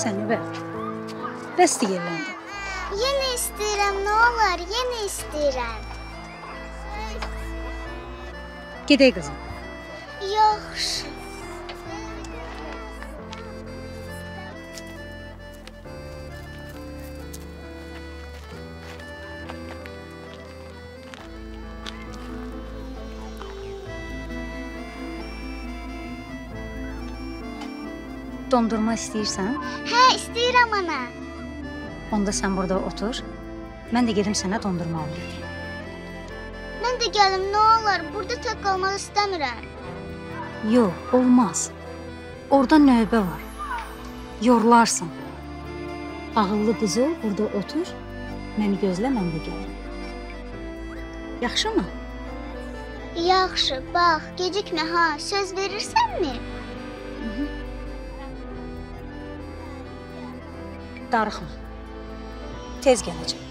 Sən növbə. Bəsdir yerləndi. Yenə istəyirəm, nə olar, yenə istəyirəm. Gedək qızım. Yaxşı. Dondurma istəyirsən? Hə, istəyirəm ana. Onda sən burada otur, mən də gedim sənə dondurma alım gətirim. Mən də gəlim, nə olar, burada tək qalmaq istəmirəm. Yox, olmaz. Orada növbə var. Yorularsan. Ağıllı qız ol, burada otur, məni gözlə, mən də gəlirim. Yaxşımı? Yaxşı, bax, gecikmə ha, söz verirsənmi? Darıxma. Tez gələcəm.